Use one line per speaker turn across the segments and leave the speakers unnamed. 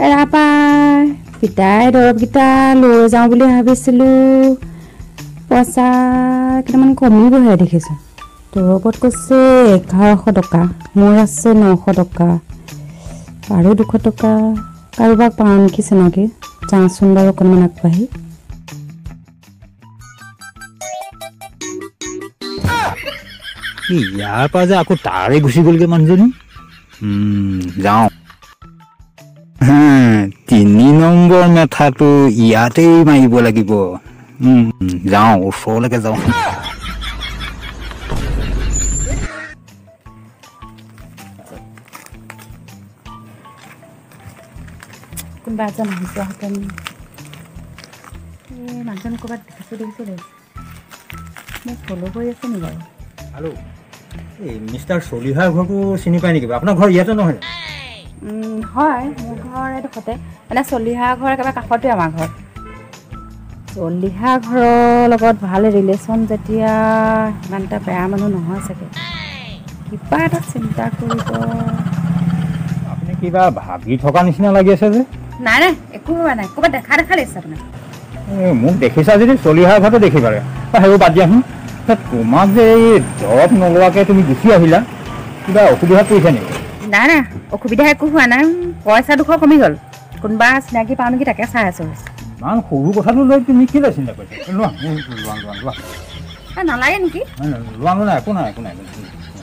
এৰা পাই পিতাই দৰৱকেইটা লৈ যাওঁ বুলি ভাবিছিলোঁ, পইচা কেইটামান কমিবহে দেখিছোঁ। দৰৱত কৈছে 1100 টকা, মোৰ আছে 900 টকা আৰু 200 টকা। কাৰোবাক পাওঁ নেকি চিনাকি, যাওঁচোন বাৰু অকণমান আগবাঢ়ি।
ইয়াৰ পৰা যে আকৌ তাৰে গুচি গ'লগৈ মানুহজনী। যাওঁ, 3 নম্বৰ মেথাটো ইয়াতেই মাৰিব লাগিব। যাওঁ, ওচৰলৈকে যাওঁ।
কোনোবা এজন আহি যোৱাহেঁতেন। এই মানুহজন ক'ৰবাত দেখিছোঁ দেখিছোঁ লাগিছে, মোক ফ'ল' কৰি আছে নি বাৰু?
হেল্ল', এই মিষ্টাৰ চলিহাৰ ঘৰটো চিনি পায় নেকি? আপোনাৰ ঘৰ ইয়াতে নহয়?
হয়, মোৰ ঘৰ এইডোখৰতে, মানে চলিহা ঘৰ একেবাৰে কাষতে আমাৰ ঘৰ। চলিহা ঘৰৰ লগত ভাল ৰিলেশ্যন যেতিয়া, ইমান এটা বেয়া মানুহ নহয় চাগে। কিবা এটা চিন্তা কৰিব।
আপুনি কিবা ভাবি থকা নিচিনা লাগি আছে যে?
নাই নাই, একো ভবা নাই। ক'ৰবাত দেখা দেখা লাগিছে আপোনাক।
মোক দেখিছা যদি চলিহাৰ ঘৰতে দেখি পাৰে। সেইবোৰ বাদ দিয়াচোন, তোমাক যে এই দৰৱ নলোৱাকৈ তুমি গুচি আহিলা, কিবা অসুবিধাত পৰিছা নেকি?
নাই নাই, অসুবিধা একো হোৱা নাই। পইচা 200 কমি গ'ল, কোনোবা চিনাকি পাওঁ নেকি তাকে চাই আছোঁ।
ইমান সৰু কথাটো লৈ তুমি কেলৈ চিন্তা কৰিছা? লোৱা লোৱা লোৱা লোৱা।
নালাগে নেকি?
লোৱা লোৱা, একো নাই একো নাই।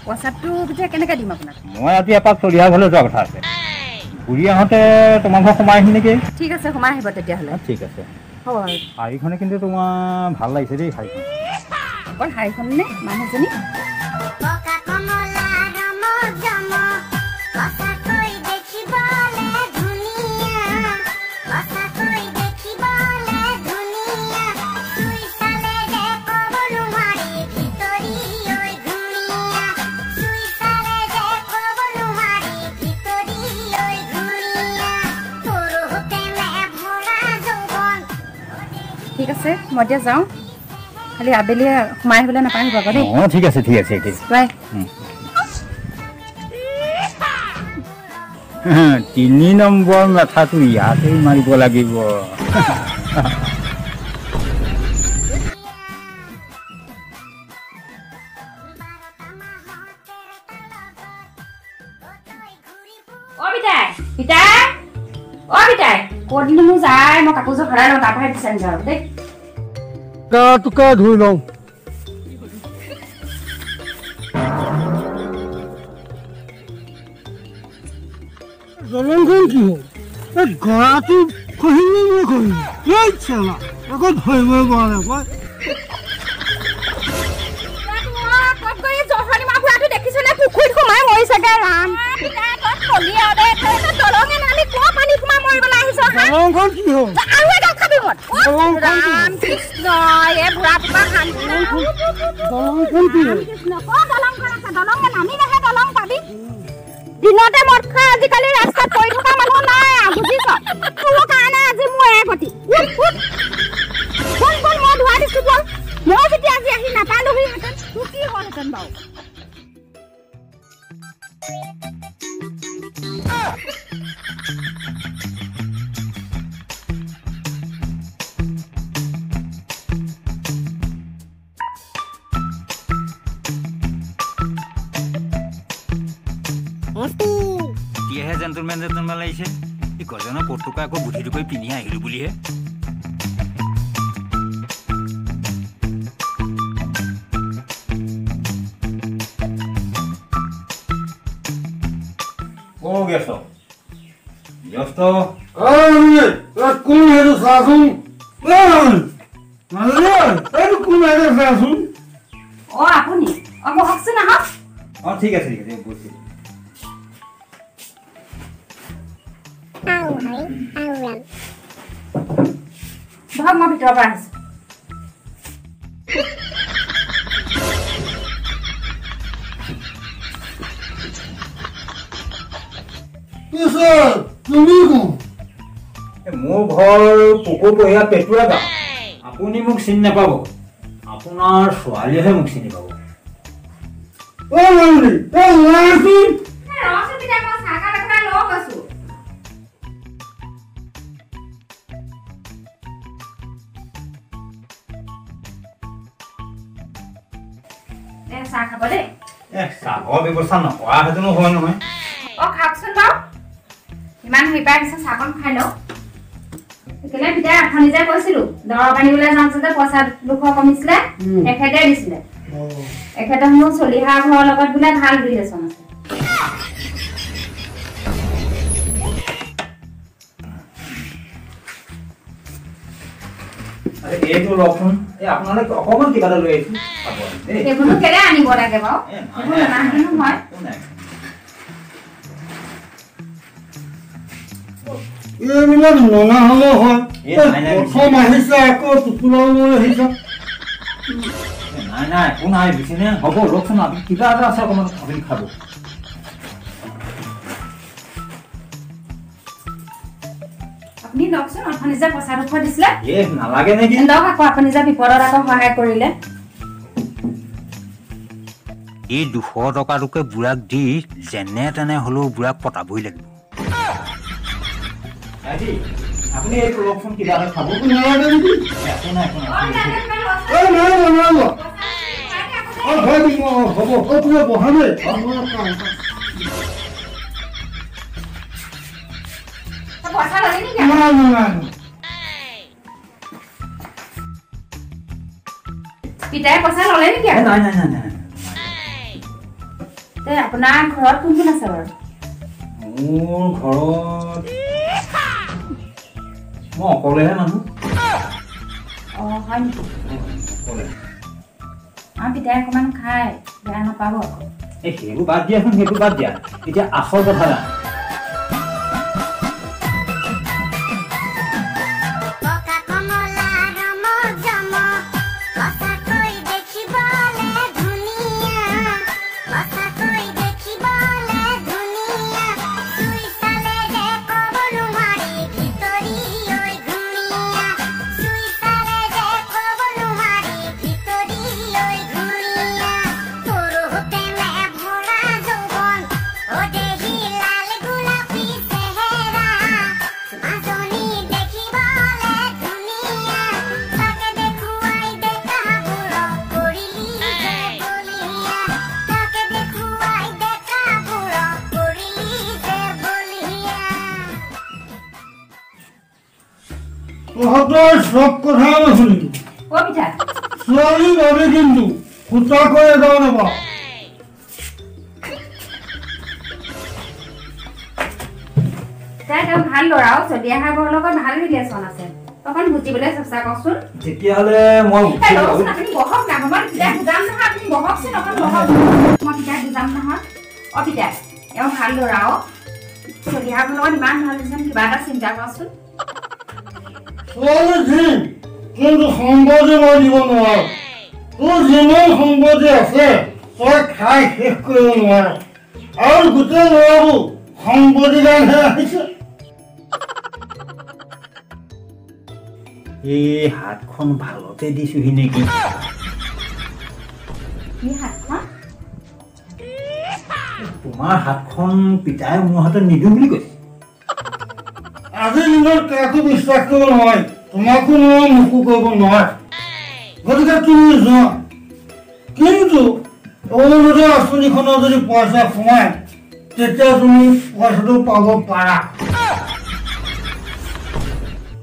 পইচাটো পিছে কেনেকৈ দিম আপোনাক?
মই আজি এপাক চলিহাৰ ঘৰলৈ যোৱা কথা আছে, ঘূৰি আহোঁতে তোমাৰ ঘৰ সোমাই আহিম নেকি?
ঠিক আছে, সোমাই আহিব তেতিয়াহ'লে।
ঠিক আছে,
হ'ব বাৰু।
শাৰীখনে কিন্তু তোমাৰ ভাল লাগিছে দেই। শাৰীখন
অকল শাৰীখন নে মানুহজনী? ঠিক আছে, মই এতিয়া যাওঁ, খালি আবেলি সোমাই আহিবলৈ নাপাহৰিব আকৌ দেই।
অঁ ঠিক আছে, ঠিক আছে, ঠিক আছে,
বাই।
3 নম্বৰ মেথাটো ইয়াতেই মাৰিব লাগিব।
অ পিতাই, পিতাই, অ পিতাই, ক'তনো যায়? মই কাপোৰযোৰ সলাই লওঁ, তাৰপৰাহে বিচাৰিম আৰু দেই।
গাটোকে ধুই লওঁ। দলংখন কি হ'ল? এই গৰাটো খহিলি নে খহিলি? এই চেলা আকৌ ধৰিবই পৰা নাই।
পুখুৰীত সোমাই মৰিছেগে। ৰাম,
দলংখন কি হ'ল?
আৰু এডাল খাবি মদ। ৰাম কৃষ্ণ, এই বুঢ়াটোৰ পৰা শান্তি নাই।
দলংখন কি হ'ল?
কৃষ্ণ, ক'ত দলংখন আছে? দলং নামিলেহে দলং পাবি। দিনতে মদ খাই আজিকালি ৰাস্তাত পৰি থকা মানুহ নাই আৰু, বুজিছ? তোৰ কাৰণে আজি মোৰ এ গতি। উঠ উঠ, বল বল, মই ধুৱাই দিছো বল। মই যেতিয়া আজি আহি নাপালোহিহেঁতেন, তোৰ কি হ'লহেঁতেন বাৰু?
এতিয়াহে জেণ্টলমেন জেণ্টলমেন লাগিছে। এই গজনৰ কোটটোকে আকৌ বুদ্ধিটো কৰি পিন্ধি আহিলোঁ বুলিহে। ব্যস্ত ব্যস্ত।
কোন সেইটো চাচোন, এইটো কোন সেইটো চাচোন।
অ আপুনি, অ বহকচোন, আহক।
অঁ ঠিক আছে, ঠিক আছে, বহিছোঁ।
বহক, মই ভিতৰৰ পৰা আহিছোঁ।
পিছে তুমি কোন?
মোৰ ঘৰ পুকুৰপৰীয়া পেটুৱা গাঁও। আপুনি মোক চিনি নাপাব, আপোনাৰ ছোৱালীয়েহে মোক চিনি পাব।
অ মালিনী, অ ওলাইছোন।
ৰচোন পিতাই, মই চাহকাপ একেবাৰে লৈ গৈছোঁ। চাহ খাব দেই।
চাহৰ ব্যৱস্থা নকৰা হেঁতেনো হয় নহয়।
অ খাওকচোন বাৰু, ইমান হেৰি পাই আহিছে, চাহকণ খাই লওক। সেইকাৰণে পিতাই অথনি যে কৈছিলো দৰৱ আনিবলৈ যাওঁতে যে পইচা 200 কমিছিলে, এখেতে দিছিলে। এখেতে মোৰ চলিহা ঘৰৰ লগত বোলে ভাল ৰিলেশ্যন আছে।
এইটো লওকচোন, এই আপোনালোকে অকণমান কিবা এটা লৈ আহিছো।
সেইবোৰনো কেলে আনিব লাগে বাৰু, সেইবোৰ নানাহেনো হয়।
এইবিলাক ননা হ'লেও হয়। প্ৰথম আহিছে আকৌ টোপোলাও লৈ আহিছে।
নাই নাই একো নাই বুজিছেনে, হ'ব ৰখচোন, আপুনি কিবা এটা আছে অকণমান আপুনি খাব।
আপুনি লওকচোন, অথনি যে পইচা 200 দিছিলে।
এ নালাগে নেকি?
লওক আকৌ, আপুনি যে বিপদত আকৌ সহায় কৰিলে।
এই 200 টকাটোকে বুঢ়াক দি যেনে তেনে হ'লেও বুঢ়াক পতাবই লাগিব। আপুনি এইটো লওকচোন, কিবা এটা খাব।
নালাগে নেকি?
একো নাই একো নাই।
হ'ব তুমি বহা দেই।
পিতাই পইচা ল'লে নেকি?
নাই নাই নাই নাই।
আপোনাৰ ঘৰত কোন কোন আছে বাৰু?
মোৰ ঘৰত মই অকলেহে মানুহ।
অ হয় নেকি?
অকলে।
আমাৰ পিতাই অকণমান খায়, বেয়া নাপাব আকৌ।
এই সেইবোৰ বাদ দিয়াচোন, সেইবোৰ বাদ দিয়া, এতিয়া আচল কথা না।
তহঁতৰ চব কথা মই শুনিলো। ছোৱালী বাবে কিন্তু সূতাকৈ এটাও নাপাওঁ।
তাই তেওঁ ভাল ল'ৰাও, চলিহা ঘৰৰ লগত ভাল ৰিলেশ্যন আছে, অকণ বুজিবলৈ চেষ্টা কৰকচোন।
তেতিয়াহ'লে মই
আপুনি বহক না, মই পিতাই বুজাম নহয়, আপুনি বহকচোন অকণ বহক, মই পিতাই বুজাম নহয়। অ পিতাই, এওঁ ভাল ল'ৰাও, চলিহা ঘৰৰ লগত ইমান ভাল ৰিলেশ্যন, কিবা এটা চিন্তা কৰচোন।
ছোৱালী দিম, কিন্তু সম্পত্তি মই দিব নোৱাৰো। তোৰ যিমান সম্পত্তি আছে তই খাই শেষ কৰিব নোৱাৰ, আৰু গোটেই ল'ৰাবোৰ সম্পত্তি কাৰণেহে আহিছে।
এই হাতখন ভালতে দিছোহি নেকি?
কি হাতখন?
তোমাৰ হাতখন পিতাই মোৰ হাতত নিদিওঁ বুলি কৈছে।
আজিৰ দিনত কাকো বিশ্বাস কৰিব নোৱাৰি, তোমাকো নোৱাৰো, মোকো কৰিব নোৱাৰে। গতিকে তুমি যোৱা, কিন্তু অৰুণোদয় আঁচনিখনৰ যদি পইচা সোমায় তেতিয়া তুমি পইচাটো পাব পাৰা।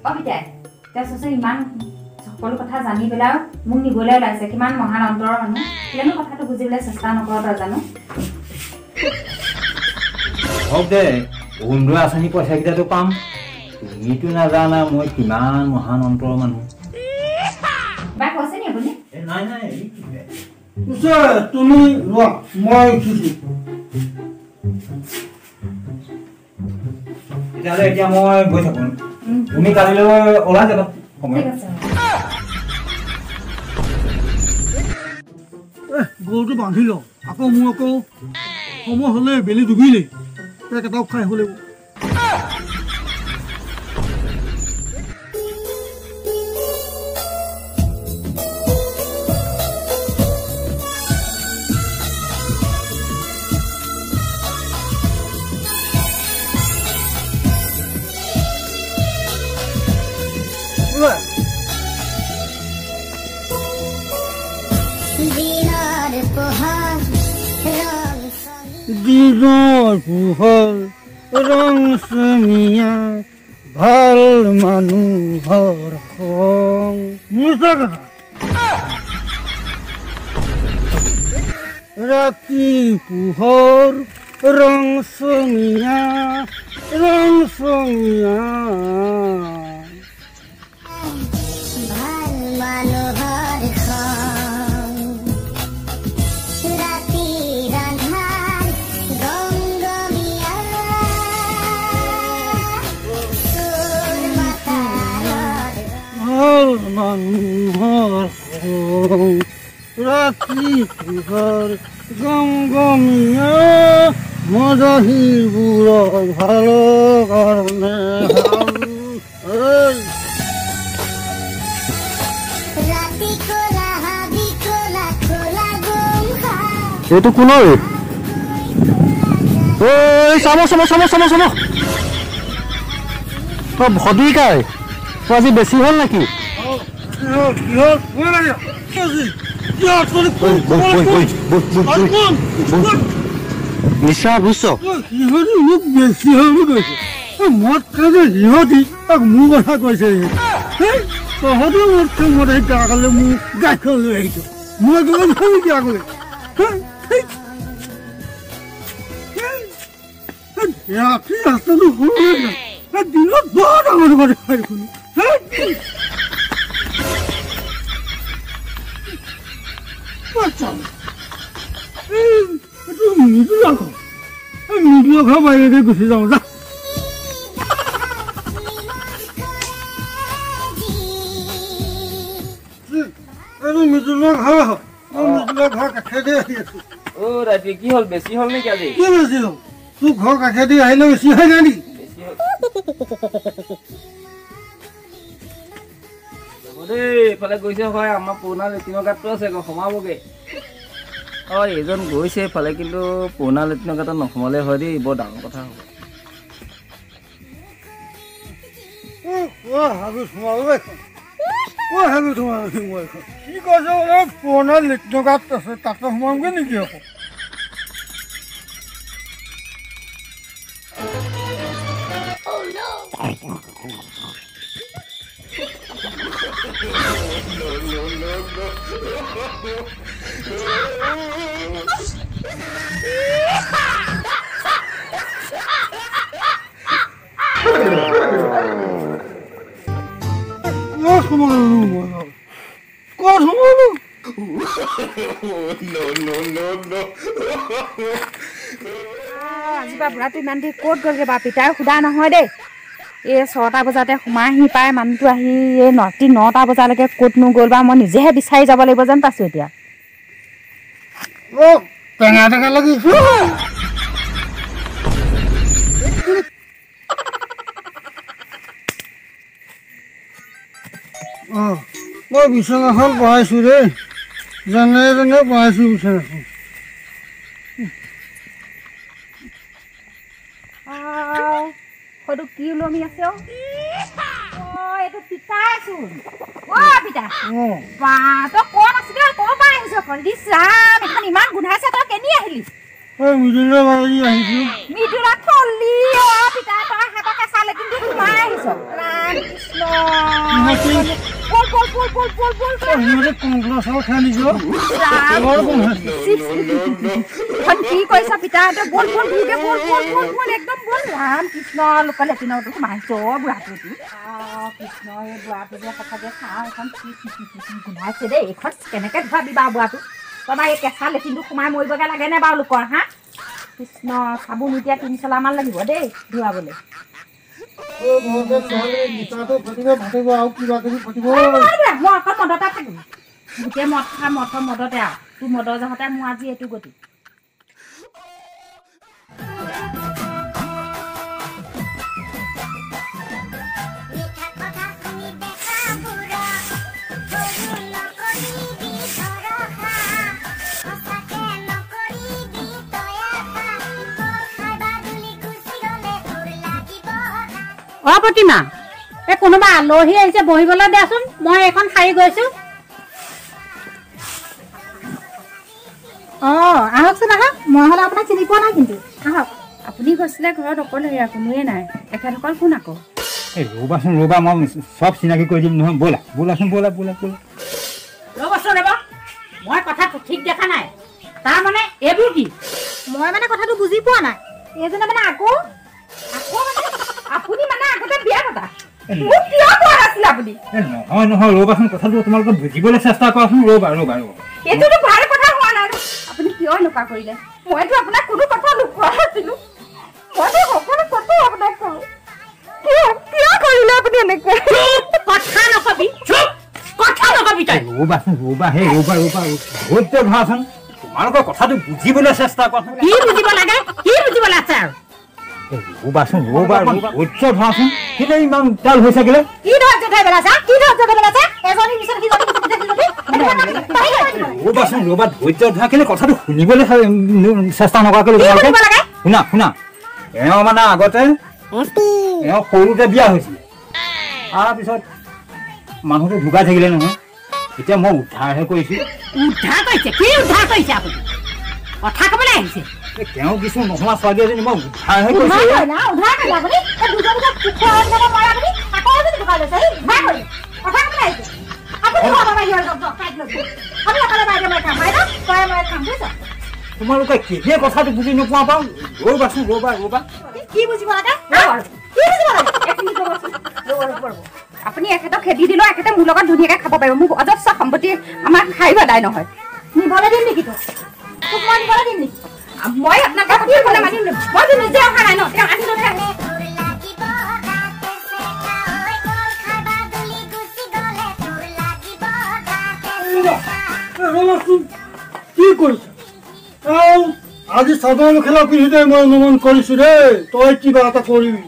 অ পিতাই, তেওঁ চোৱাচোন ইমান সকলো কথা জানি পেলাই মোক নিবলৈ ওলাইছে, কিমান মহান অন্তৰৰ মানুহ, কেলেনো কথাটো বুজিবলৈ চেষ্টা নকৰ তই জানো?
হওক দে, অৰুণোদয় আঁচনি পইচাকেইটাতো পাম। তুমিতো নাজানা মই কিমান মহান অন্তৰৰ মানুহ।
কিবা কৈছে নি আপুনি?
নাই নাই।
পিছে তুমি লোৱা, মই উঠিছো।
তেতিয়াহ'লে এতিয়া মই গৈ থাকো, তুমি কালিলৈ ওলাই যাবা সময়।
ঠিক আছে।
গৰুটো বান্ধি লওঁ, আকৌ মোৰ আকৌ সময় হ'লে বেলি ডুবিলেই পেক এটাও খাই আহিব লাগিব।
দিনৰ পোহৰ
দিনৰ পোহৰ ৰংচঙীয়া ভাল মানুহৰ খং। মিছা কথা। ৰাতি পোহৰ ৰংচঙীয়া ৰংচঙীয়া।
ভাল মানুহৰ খং ৰাতিৰ আন্ধাৰ গমগমীয়া সুৰ মাতালৰ
ভাল মানুহৰ খং ৰাতি পোহৰ গমগমীয়া মদাহীবোৰৰ ভাল কাৰণে ভাল। এই
ৰাতি ক'লা হাবি ক'লা ক'লা গোমখা।
এইটো কোন ঐ? ঐ চাম চাম চাম চাম চাম, তই ভদিকাই তই আজি বেছি হ'ল নেকি?
কি হ'ল, কি হ'ল? কোন লাগে? কি হৈছে? কি হ'ল? কোন?
বৈ,
কোন?
বৈ,
কোন?
বৈ, বৈ,
আৰু
বৈ।
কোন? কোন?
নিচা বুজিছ?
সিহঁতি মোক বেছি হ'ল বুলি কৈছে। এই মদ খাই যে সিহঁতি তাক মোৰ কথা কৈছে। হেই, তহঁতেও মদ খাই মদ আহি তাৰ আগলৈ মোৰ গাড়ীখন লৈ আহিছ, মই একেবাৰে নহয় নেকি আগলৈ? হেই, হেই। হেই, হেই, ৰাতি ৰাস্তাটো সৰু হৈ যায়, এই দিনত বৰ ডাঙৰ ডাঙৰ দেখাই দেখোন। হেই, আচ্ছা, এই এইটো মৃদুলা ঘৰ, এই মৃদুলা ঘৰ বাহিৰতে গুচি যাওঁ যা। এইটো মৃদুলা ঘৰ হয়, মই মৃদুলা ঘৰ কাষেদি আহি আছো।
অ ৰাতি কি হ'ল, বেছি হ'ল নেকি আজি?
কি বেছি হ'ল? তোৰ ঘৰ কাষেদি আহিলে বেছি হৈ যায় নেকি?
বেছি হ'ল। যাব দেই, এইফালে গৈছে হয়, আমাৰ পুৰণা লেট্ৰিনৰ গাঁতটো আছে আকৌ, সোমাবগে। অ এইজন গৈছে এইফালে, কিন্তু পুৰণা লেট্ৰিনৰ গাঁতত নোসোমালে হয় দেই, বৰ ডাঙৰ কথা হ'ব।
অ হাবিত সোমালো এখন, অ হাবিত সোমালো মই এখন। কি কৈছে বোলে পুৰণা লেট্ৰিনৰ গাঁত আছে, তাতে সোমামগৈ নেকি আকৌ? ক'ত সোমালো মই? ক'ত সোমালো?
আজি পৰা বুঢ়াটো ইমান দেৰি ক'ত গ'লগৈ বাৰু? পিতাই সোধা নহয় দেই। এই 6টা বজাতে সোমাইহি পাই মানুহটো আহি এই ৰাতি 9টা বজালৈকে ক'তনো গ'ল বা, মই নিজেহে বিচাৰি যাব লাগিব যেন পাইছোঁ এতিয়া।
অ টেঙা টেঙা লাগিছে। অ মই বিচনাখন বহাইছোঁ দেই, যেনে তেনে বহাইছোঁ বিচনাখন।
সৈটো কি ওলমি আছে অ? অ এইটো পিতাইচোন। অ পিতা,
অ
বা তই ক'ত আছিলি অ? ক'ৰ পৰা আহিছ? ইছ ৰাম, এইখন ইমান গোন্ধাইছে, তই কেনি আহিলি?
এই মৃদুলৰ বাৰী আহিছোঁ।
মৃদুলা থলি অ পিতা, তই হাতত কেঁচা লেটিনটো সোমাই আহিছ। ৰাম কৃষ্ণ,
সিহঁতি
বল বল বল বল বল বল
অ,
তই।
সিহঁতে কংগ্ৰেছ চাউল খাই নিছো।
ৰাম,
বৰ গোন্ধাইছে।
চিপছ এখন কি কৰিছ পিতা? তই বল বল ধুকে বল বল বল বল একদম বল। ৰাম কৃষ্ণ, লোকৰ লেটিনতো সোমাইছ অ বুঢ়াটো। অ কৃষ্ণ, এই বুঢ়াটো যে সঁচাকে চাওঁ, এইখন কি গোন্ধাইছে দেই, এইখন কেনেকে ধুৱাবি বাৰু বুঢ়াটো? তই বাৰু এই কেঁচা লেটিনটো সোমাই মৰিবগে লাগেনে বাৰু লোকৰ? হা কৃষ্ণ, চাবোন এতিয়া 3 চলামান লাগিব দেই ধুৱাবলৈ।
অ ঘৰতে নহ'লে গীতাটো ফাটিব ফাটিব আৰু কিবা কিবি ফাটিব।
এই নোৱাৰিবি, মই অকল মদতে থাকিম, গোটেই মদ খা মদৰ মদতে আৰু তোৰ মদৰ জহতে মোৰ আজি এইটো গতি।
মিঠা কথা শুনি ডেকাবোৰক সৰু নকৰিবি ভৰসা, সঁচাকে নকৰিবি তই আশা, পথাৰ বাদুলি গুচি গ'লে তোৰ লাগিব লাজ।
অ প্ৰতিমা, এই কোনোবা আলহী আহিছে, বহিবলৈ দেচোন, মই এইখন সাৰি গৈছো। অঁ, আহকচোন আহক। মই হ'লে আপোনাক চিনি পোৱা নাই কিন্তু, আহক।
আপুনি কৈছিলে ঘৰত অকলশৰীয়া, কোনোৱে নাই। এখেতসকল কোন আকৌ?
এই ৰ'বাচোন ৰ'বা, মই চব চিনাকি কৰি দিম নহয়। ব'লা ব'লাচোন, ব'লা ব'লা ব'লা।
ৰ'বচোন ৰ'ব, মই কথাটো ঠিক দেখা নাই। তাৰমানে এইবোৰ কি? মই মানে কথাটো বুজি পোৱা নাই। এইজনে মানে আকৌ আকৌ মানে
আপুনি মানে আগতে বিয়া পতা, মোক কিয় কোৱা নাছিলে আপুনি?
নহয় নহয়, ৰ'বাচোন, কথাটো তোমালোকে বুজিবলৈ চেষ্টা কৰাচোন। ৰ'বা ৰ'বা ৰ'বা,
এইটোতো ভাল কথা হোৱা নাই। আপুনি কিয় এনেকুৱা কৰিলে? মইতো আপোনাক কোনো কথা নোকোৱা নাছিলো, মইতো সকলো কথা আপোনাক কওঁ। কিয় কিয় কৰিলে আপুনি এনেকুৱা?
কথা নকবি, কথা নকবি তই।
ৰ'বাচোন ৰ'বা, সেই ৰ'বা ৰ'বা, ধৈৰ্য ধৰাচোন, তোমালোকৰ কথাটো বুজিবলৈ চেষ্টা কৰাচোন।
কি বুজিব লাগে, কি বুজিব আছে আৰু?
ৰ'বাচোন ৰ'বা, ধৈৰ্য ধৰাচোন। কেলৈ ইমান উত্তাল হৈছে কেলৈ?
কি ধৈৰ্য ধৰি পেলাইছা, কি ধৈৰ্য ধৰি পেলাইছা? এজনী পিছত সিজনী,
ৰ'বাচোন ৰ'বা, ধৈৰ্য ধৰা। কেলৈ কথাটো শুনিবলৈ চেষ্টা নকৰা কেলৈ তোমালোকে? শুনা শুনা, এওঁ মানে আগতে এওঁ সৰুতে বিয়া হৈছিলে, তাৰপিছত মানুহটো ঢুকাই থাকিলে নহয়। এতিয়া মই উদ্ধাৰহে কৰিছোঁ।
উদ্ধাৰ কৰিছে? কি উদ্ধাৰ কৰিছে আপুনি? কথা ক'বলৈ আহিছে।
তেওঁ কিছু নোহোৱা ছোৱালী এজনী মই উদ্ধাৰহে কৰিছোঁ। তোমালোকে কেতিয়া কথাটো বুজি নোপোৱা পাওঁ? ৰ'বাচোন ৰ'বা ৰ'বা,
কি বুজিব লাগে, কি বুজিব লাগে?
আপুনি এখেতক খেদি দিলেও এখেতে মোৰ লগত ধুনীয়াকে খাব পাৰিব। মোক অজস্ৰ সম্পত্তি আমাৰ খাই আদায় নহয়।
নিবলৈ দিম নেকি তোক? তোক মই নিবলৈ দিম নেকি?
মই আপোনাক মানিম, মইতো নিজে অহা নাই ন, তেওঁ আনি লৈ।
কি কৰিছা? আজি চাদৰ মেখেলা পিন্ধোতে মই অনুমান কৰিছো দেই, তই কিবা এটা কৰিবি।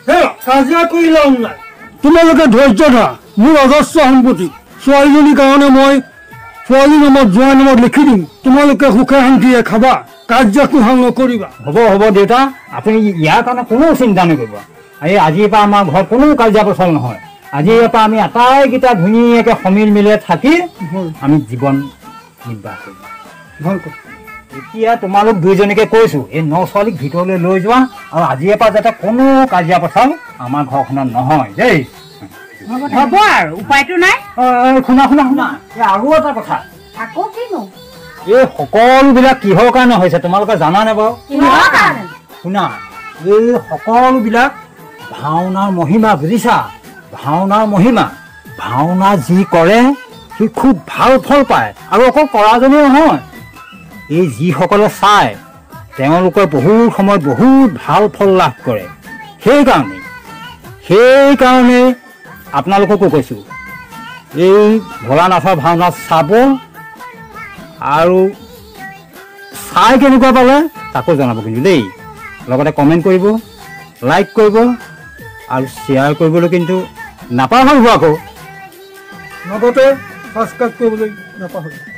হে, কাজিয়া কৰি লাভ নাই। তোমালোকে ধৈৰ্য ধৰা। মোৰ অজস্ৰ সম্পত্তি, ছোৱালীজনীৰ কাৰণে মই ছোৱালী নামত জোঁৱাই নামত লিখি দিম। তোমালোকে সুখে শান্তিৰে খাবা, কাজিয়া কোহাল নকৰিবা।
হ'ব হ'ব দেউতা, আপুনি ইয়াৰ কাৰণে কোনো চিন্তা নকৰিব। এই আজিৰ পৰা আমাৰ ঘৰত কোনো কাজিয়া পেচাল নহয়। আজিৰ পৰা আমি আটাইকেইটা ধুনীয়াকৈ সমিল মিলে থাকি আমি জীৱন নিৰ্বাহ কৰিম।
ভাল কথা।
এতিয়া তোমালোক দুইজনীকে কৈছোঁ, এই ন ছোৱালীক ভিতৰলৈ লৈ যোৱা আৰু আজিৰে পৰা যাতে কোনো কাজিয়া পেচাল আমাৰ ঘৰখনত নহয় দেই।
হ'ব আৰু, উপায়টো নাই।
শুনা শুনা শুনা, এই আৰু এটা কথা।
আকৌ কিনো?
এই সকলোবিলাক কিহৰ কাৰণে হৈছে তোমালোকে জানানে বাৰু? শুনা, এই সকলোবিলাক ভাওনাৰ মহিমা, বুজিছা? ভাওনাৰ মহিমা। ভাওনা যি কৰে সি খুব ভাল ফল পায়। আৰু অকল কৰাজনেই নহয়, এই যিসকলে চায় তেওঁলোকে বহুত সময়ত বহুত ভাল ফল লাভ কৰে। সেইকাৰণে আপোনালোককো কৈছোঁ, এই ভোলানাথৰ ভাওনা চাব আৰু চাই কেনেকুৱা পালে তাকো জনাব কিন্তু দেই। লগতে কমেণ্ট কৰিব, লাইক কৰিব আৰু শ্বেয়াৰ কৰিবলৈ কিন্তু নাপাহৰিব আকৌ।
লগতে ছাবস্ক্ৰাইব কৰিবলৈ নাপাহৰিব।